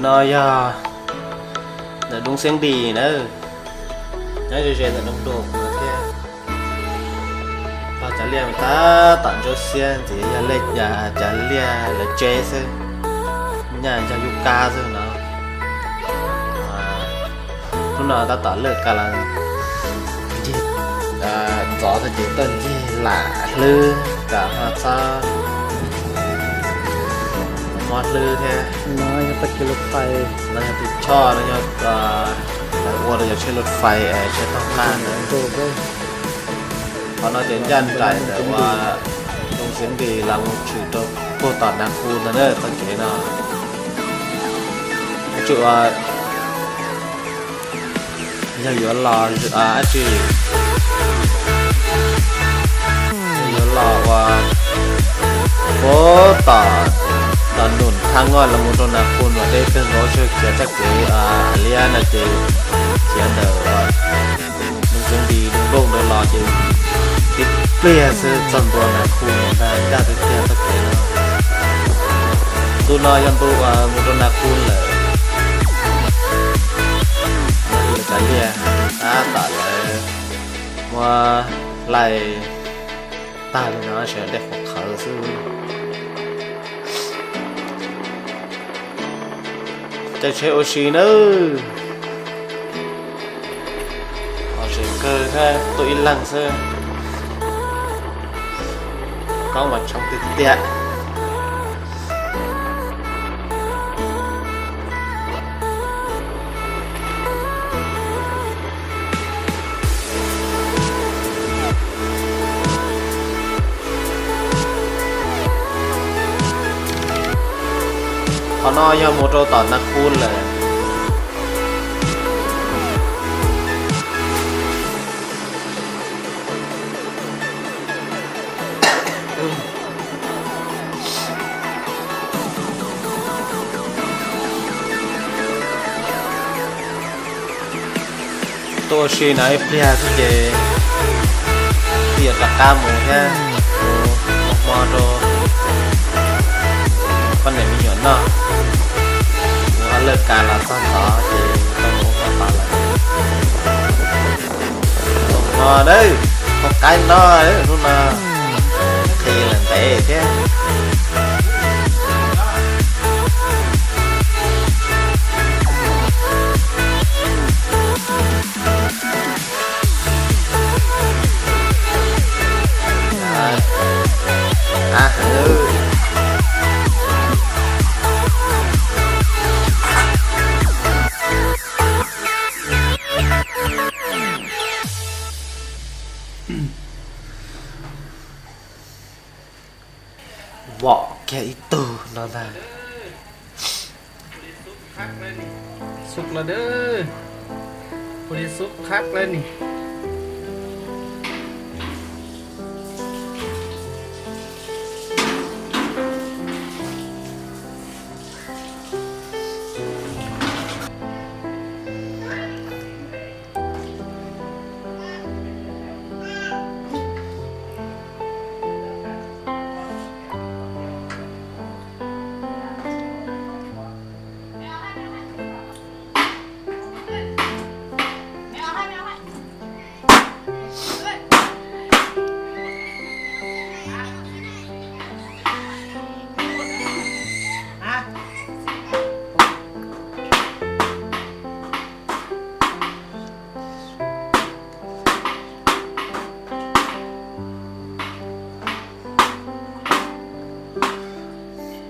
Nó do đ-, đúng tiếng đi nữa. Nó dễ dễ là đ-, đ-, đ-, thế. Và chả lia ta tận cho xiên thì ya lệch ya chả lia là chế sư. Nhà cho Yuka sư nó. À, lúc nào ta tỏ lượt cả là gì? À, gió thì chỉ tuần gì lạ lư cả hoa xa. ມອດລືແທ້ ນ້ອຍ ຍັງໄປຂີ່ລົດໄຟ ນ້ອຍ ຍັງຕິດຊ່ອ ນ້ອຍ ຍັງ ເອີ ໂອ້ ລາວຢາກໃຊ້ລົດໄຟ ເອີ ໃຊ້ທາງຜ່ານເລີຍ ໂດດເລີຍ ເພາະນ້ອຍຈະຢ້ານໄກ ແຕ່ວ່າລຸງສຽງດີລາວຖືໂຕໂກຕອນນາຄູນນະເດີ ສັງເກດເນາະ ຈື່ວ່າ Giờ vừa lò, à, ách gì? Giờ vừa lò, à, phố tỏ, tỏ nụn thang ngọn là một trong nà khun và đây cơn gió chưa kia chắc cái, à, lia là cái kia đỡ, à, đúng chứng đi, đúng độ đỡ lò chứ. Cái plia sư dần đùa nà khun là ra cái kia chắc cái nó. Tụi nó dần tụ, à, một trong nà khun là. Nó lừa cái lia. ຕາຕາເລີຍ ວ່າໄລ່ຕາເລີຍເນາະ ເຊີນເດັກຂອງເຂົາຊື່ ຈະເຊໂອຊີເນີ ເອົາເຊີນເກີແທ້ ໂຕອີຫຼັງເຊີ ກ້ອງວັດຊ່ອງເຕຍ. ຂໍນ້ອຍ ຍ້ອນໂມໂຕຕອນນັກຄູນເລີຍ. ໂຕຊີນາຍເພຍສຸເຈ ເພຍຕະກາໝູແທ້ ໝູ ໝໍໂຕ ປານໃດມີຫຍວນເນາະ ໝູເລີກການລະ ສອນຕໍ່ເຈ ຕ້ອງໂອມາປາລະ. ມາເດີ ເຂົ້າໃກ້ໜ້ອຍເດີ ນຸນນະ ເຄລະເຕເທ ອາ ອາ ເອີ. ເວາະແກອີ່ຕູ່ເນາະນາ. ສຸກແລ້ວເດີ ຜູ້ນີ້ສຸກຄັກແລ້ວນີ້.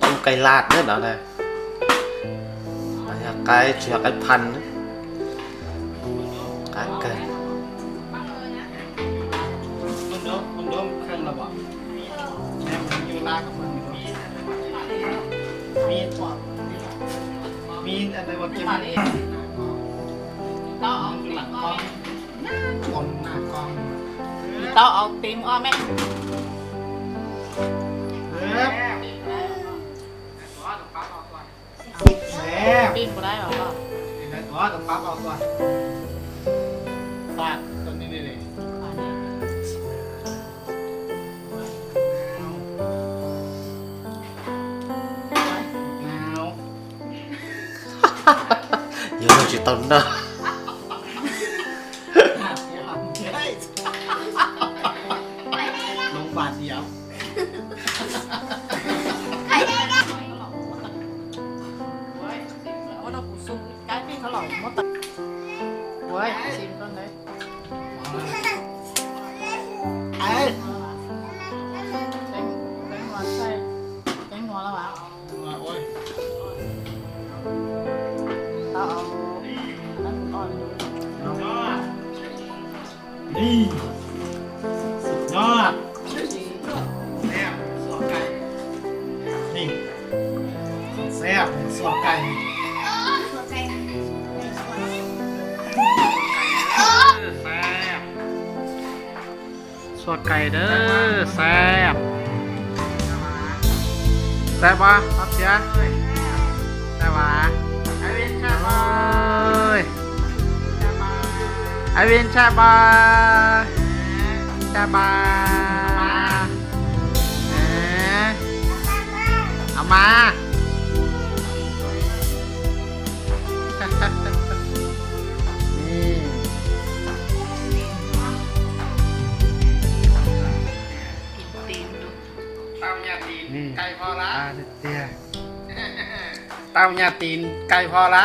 ຕົ້ມໄກ່ລາດເດີເນາະນາ. ຢາກໄກ່ ຢາກໄກ່ພັນ ກາເກີນ. ມັນດົມ ມັນດົມເຄື່ອງລະບໍ ແມ່ນຢູ່ລາວກັບເມືອງນີ້ ມີ ມີ ມີອັນໃດບໍ່ເກັບ ຕ້ອງເອົາຕີນອອກ ໜ້າກ້ອງ ຕ້ອງເອົາຕີນອອກແມ່. ເອີ ແຊບ ປີ້ງບໍ່ໄດ້ຫວາ? ປີ້ງແລ້ວຕົວະ ຕ້ອງປັບເອົາຕົວະ ປາດຕົວນີ້ເດ້ ໜາວ ໜາວ. ຕົນເນາະ ລົງບາດດຽວ ໂອ້ຍ ຊິມກ່ອນເດີ ເອົາແປ້ງ ແປ້ງນົວໃສ່ ແປ້ງນົວແລ້ວຫວາ? ໂອ້ຍ ເອົາ ເອົາອັນນັ້ນອ່ອນດູ ນີ້ ສຸດຍອດ ແຊບ ນີ້ ແຊບ ສວກໄກ່ ແຊບ ສວກໄກ່ເດີ ແຊບ ແຊບບໍ່? ຮັບເຊຍ ແຊບຫວາ? ໄອວິນແຊບບໍ່? ເອີຍ ໄອວິນແຊບບໍ່? ແຊບບໍ່? ເອີ ເອົາມາ ນີ້ ກິນຕີນດູ ເຕົ້າຍາຕີນ ນີ້ ໄກ່ພໍລະ ອາເດຍ ເຕົ້າຍາຕີນໄກ່ພໍລະ.